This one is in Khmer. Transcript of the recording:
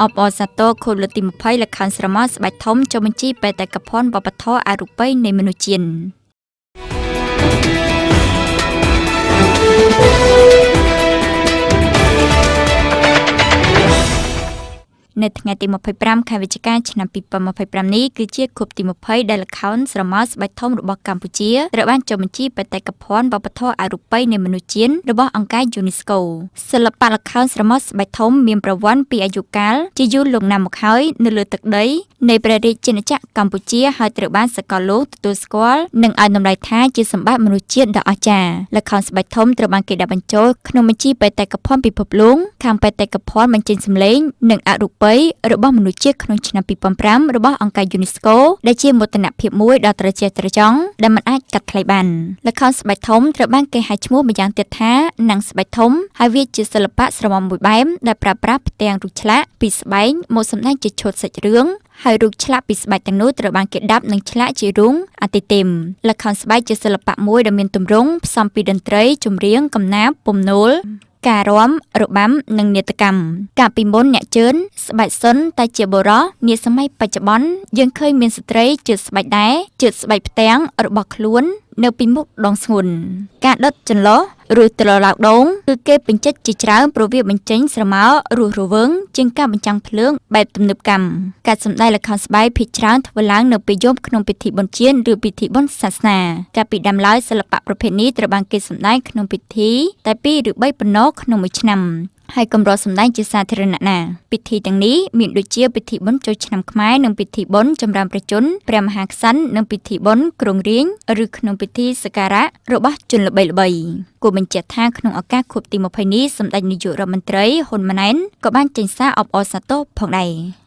អបអរសាទរខួបលើកទី20ល្ខោនស្រមោលស្បែកធំចុះបញ្ជីបេតិកភណ្ឌវប្បធម៌អរូបីនៃមនុស្សជាតិ។ នៅថ្ងៃទី25ខែវិច្ឆិកាឆ្នាំ2025នេះគឺជាខួបទី20ដែលល្ខោនស្រមោលស្បែកធំរបស់កម្ពុជាត្រូវបានចុះបញ្ជីបេតិកភណ្ឌវប្បធម៌អរូបីនៃមនុស្សជាតិរបស់អង្គការ UNESCO។ សិល្បៈល្ខោនស្រមោលស្បែកធំមានប្រវត្តិពីអាយុកាលជាយូរលង់ណាស់មកហើយនៅលើទឹកដីនៃព្រះរាជាណាចក្រកម្ពុជាហើយត្រូវបានសកលលោកទទួលស្គាល់និងឲ្យតម្លៃថាជាសម្បត្តិមនុស្សជាតិដ៏អស្ចារ្យ។ ល្ខោនស្បែកធំត្រូវបានគេដាក់បញ្ចូលក្នុងបញ្ជីបេតិកភណ្ឌពិភពលោកខាងបេតិកភណ្ឌបញ្ចេញសម្លេងនិងអរូបីរបស់មនុស្សជាតិក្នុងឆ្នាំ2005របស់អង្គការ UNESCO ដែលជាមោទនភាពមួយដ៏ត្រចះត្រចង់ដែលមិនអាចកាត់ថ្លៃបាន។ ល្ខោនស្បែកធំត្រូវបានគេហៅឈ្មោះម្យ៉ាងទៀតថាណាំងស្បែកធំហើយវាជាសិល្បៈស្រមោលមួយបែបដែលប្រើប្រាស់ផ្ទាំងរូបឆ្លាក់ពីស្បែកមកសម្ដែងជាឈុតសាច់រឿងហើយរូបឆ្លាក់ពីស្បែកទាំងនោះត្រូវបានគេដាប់និងឆ្លាក់ជារូងអតិទេម។ ល្ខោនស្បែកជាសិល្បៈមួយដែលមានទម្រង់ផ្សំពីតន្ត្រីចម្រៀងកំណាព្យពំនោលការរាំរបាំនិងនាដកម្ម។ កាលពីមុនអ្នកជឿនស្បែកសុនតែជាបុរសនាសម័យបច្ចុប្បន្នយើងឃើញមានស្ត្រីជឿនស្បែកដែរជឿនស្បែកផ្ទាំងរបស់ខ្លួននៅពីមុខដងស្ងួន។ ការដុតចន្លោះឬត្រឡោកដូងគឺគេពេញចិត្តជាច្រើនព្រោះវាបញ្ចេញស្រមោលរស់រវើងជាងការបញ្ចាំងភ្លើងបែបទំនើបកម្ម។ ការសម្ដែងល្ខោនស្បែកភាគច្រើនធ្វើឡើងនៅពេលយប់ក្នុងពិធីបុណ្យជាតិឬពិធីបុណ្យសាសនា។ កាលពីដើមឡើយសិល្បៈប្រភេទនេះត្រូវបានគេសម្ដែងក្នុងពិធីតែ2ឬ3ប៉ុណ្ណោះក្នុងមួយឆ្នាំហើយកម្រសម្ដែងជាសាធារណៈណាស់។ ពិធីទាំងនេះមានដូចជាពិធីបុណ្យចូលឆ្នាំខ្មែរនិងពិធីបុណ្យចម្រើនព្រះជន្មព្រះមហាក្សត្រនិងពិធីបុណ្យគ្រងរាជ្យឬក្នុងពិធីសក្ការៈរបស់ជនល្បីៗ។ គួរបញ្ជាក់ថាក្នុងឱកាសខួបទី20នេះសម្ដេចនាយករដ្ឋមន្ត្រីហ៊ុនម៉ាណែតក៏បានចេញសារអបអរសាទរផងដែរ។